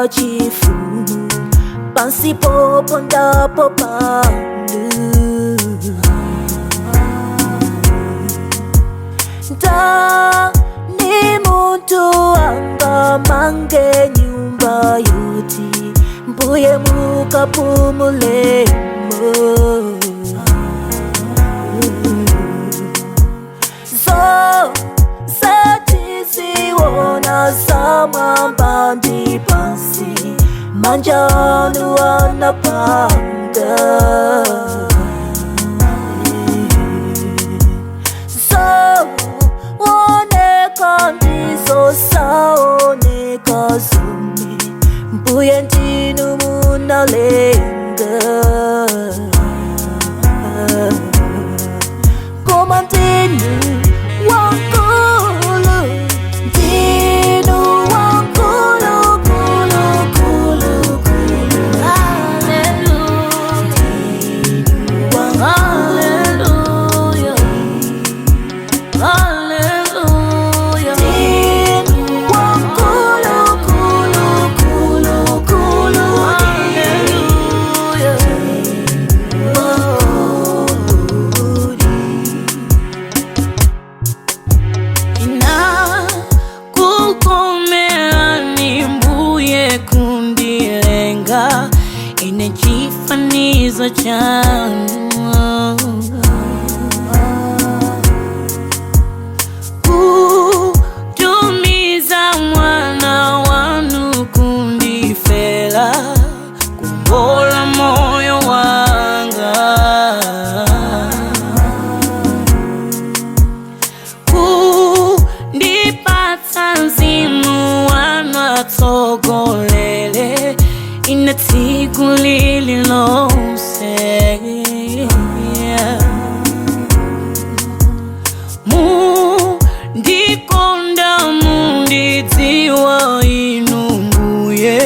Wachifumu pansi popondapo panu ndani muntu angamange nyumba yoti mbuye mukapumulemo zo zatiziona zamwamba ndi pansi manja anu anapanga so oneka ndizo saoneka zomwe mbuye ndinu munalenga koma ndinu wankulu ndinu wankulu kulu kulu kulu. Hallelujah. Hallelujah. Ndinu wankulu kulu kulu kulu. Hallelujah. Ina kukomea ni mbuye kundilenga ine chifanizo chanu kutumiza mwana wanu kundifela kumbola moyo wanga kundipatsa mzimu wanu atsogolele ine tsiku lililonse mundikonda mundidziwa inu mbuye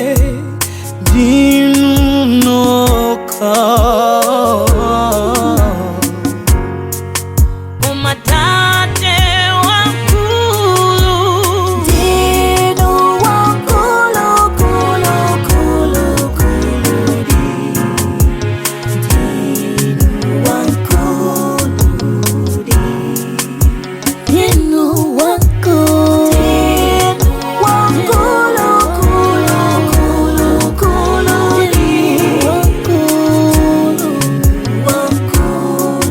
ndinu nokha umatate wakulu. Ndinu wankulu kulu kulu kulu ndinu wankulu Ndinu wankulu. Ndinu wankulu kulu kulu kulu. Ndinu wankulu. Wankulu.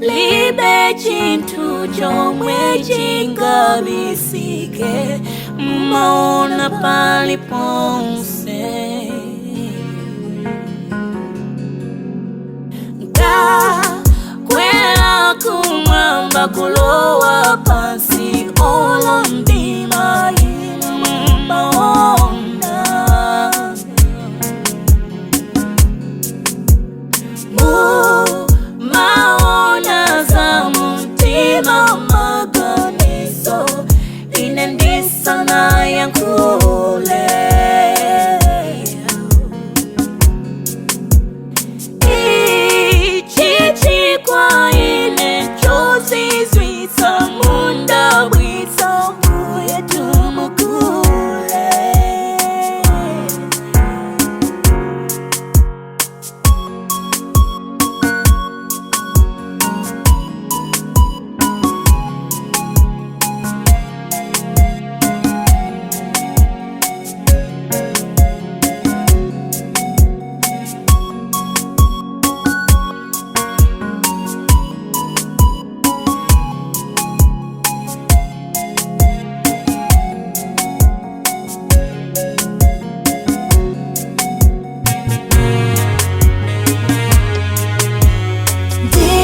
Libe chinthu chomwe chingabisike mumaona paliponse ngakwera kumwamba kulowa pansi olo mdima inu mumaona mumaona za mtima maganizo ine ndisana yankhule ichi chikwa ine chozizwitsa mundabwitsa mbuye tumukule. Ndinu